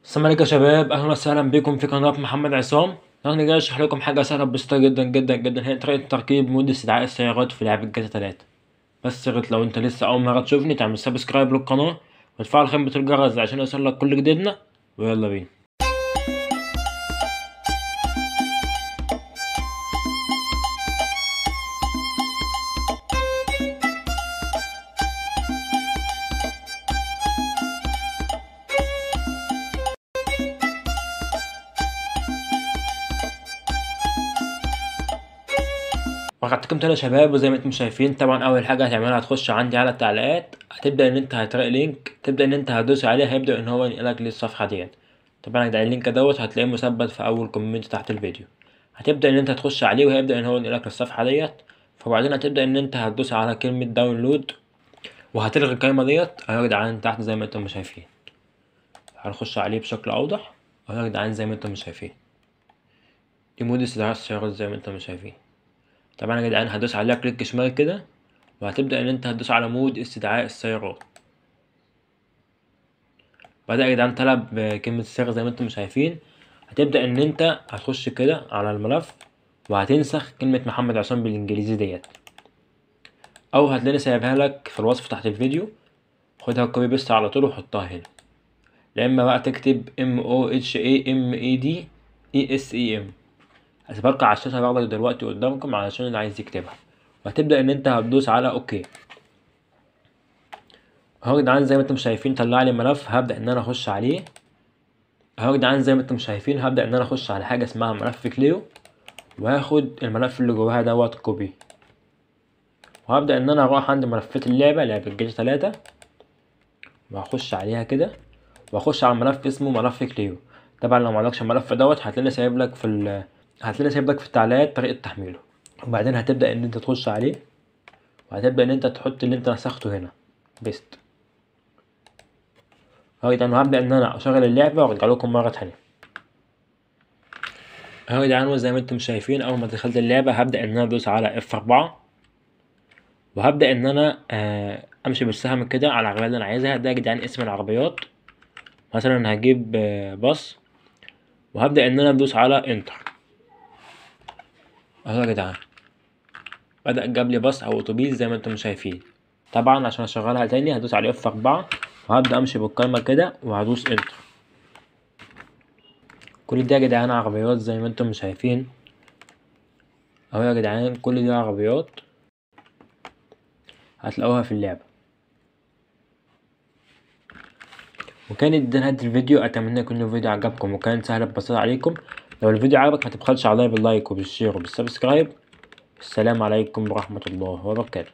السلام عليكم يا شباب، اهلا وسهلا بكم في قناة محمد عصام. النهارده جاي اشرح لكم حاجة سهلة بسيطة جدا جدا جدا، هي طريقه تركيب mod استدعاء السيارات في لعبه GTA 3. بس يا ريت لو انت لسه اول مرة تشوفني تعمل subscribe للقناة وتفعل خدمة الجرس عشان يوصلك كل جديدنا. ويلا بينا. وقعدتكم تاني يا شباب، وزي ما انتم شايفين طبعا اول حاجة هتعملها هتخش عندي على التعليقات، هتبدا ان انت هتلاقي link، تبدا ان انت هتدوس عليه، هيبدا ان هو ينقلك للصفحه ديت. طبعا ده ال link دوت هتلاقيه مثبت في اول comment تحت الفيديو، هتبدا ان انت تخش عليه وهيبدا ان هو ينقلك للصفحه ديت. فبعدين هتبدا ان انت هتدوس على كلمة download وهتلغي القايمة ديت اهو يا جدعان تحت زي ما انتم شايفين. هنخش عليه بشكل اوضح اهو يا جدعان زي ما انتم شايفين، دي mod استدعاء السيارات زي ما انتم شايفين. طبعا يا جدعان هدوس عليها click شمال كده، وهتبدأ ان انت هتدوس على mod استدعاء السيارات. بدأ يا جدعان طلب كلمة السر زي ما انتم شايفين. هتبدأ ان انت هتخش كده على الملف وهتنسخ كلمة محمد عصام بالانجليزي ديت، او هتلاقيني سايبها لك في الوصف تحت الفيديو، خدها copy paste على طول وحطها هنا. يا اما بقى تكتب MOHAMED ESEM، هسيبها لكم على الشاشة برضك دلوقتي قدامكم علشان اللي عايز يكتبها. وهتبدا ان انت هتدوس على okay. اهو يا جدعان زي ما انتم شايفين طلع لي ملف، هبدا ان انا اخش عليه. اهو يا جدعان زي ما انتم شايفين هبدا ان انا اخش على حاجة اسمها ملف كليو، وهاخد الملف اللي جواها دوت copy، وهبدا ان انا اروح عند ملفات اللعبة، لعبه GTA 3، وهخش عليها كده، واخش على ملف اسمه ملف كليو. طبعا لو ما عندكش الملف دوت هتلاقيني سايب لك في التعليقات طريقة تحميله. وبعدين هتبدأ ان انت تخش عليه، وهتبدأ ان انت تحط اللي انت نسخته هنا paste. اهو يا جدعان وهبدأ ان انا اشغل اللعبة وارجع لكم مرة تانية. اهو يا جدعان وزي ما انتم شايفين اول ما دخلت اللعبة هبدأ ان انا ادوس على F4، وهبدأ ان انا امشي بالسهم كده على العربية اللي انا عايزها. ده يا جدعان اسم العربيات، مثلا هجيب باص، وهبدأ ان انا ادوس على enter. اهو يا جدعان بدأ جاب لي باص او اتوبيس زي ما انتم شايفين. طبعا عشان اشغلها تاني هدوس على F4 وهبدأ امشي بالقايمة كده وهدوس enter. كل دي يا جدعان عربيات زي ما انتم شايفين. اهو يا جدعان كل دي عربيات هتلاقوها في اللعبة. وكانت دي نهاية الفيديو، اتمنى يكون الفيديو عجبكم وكان سهل ببساطة عليكم. لو الفيديو عجبك ما تبخلش عليا بال like وبال share وبال subscribe. السلام عليكم ورحمة الله وبركاته.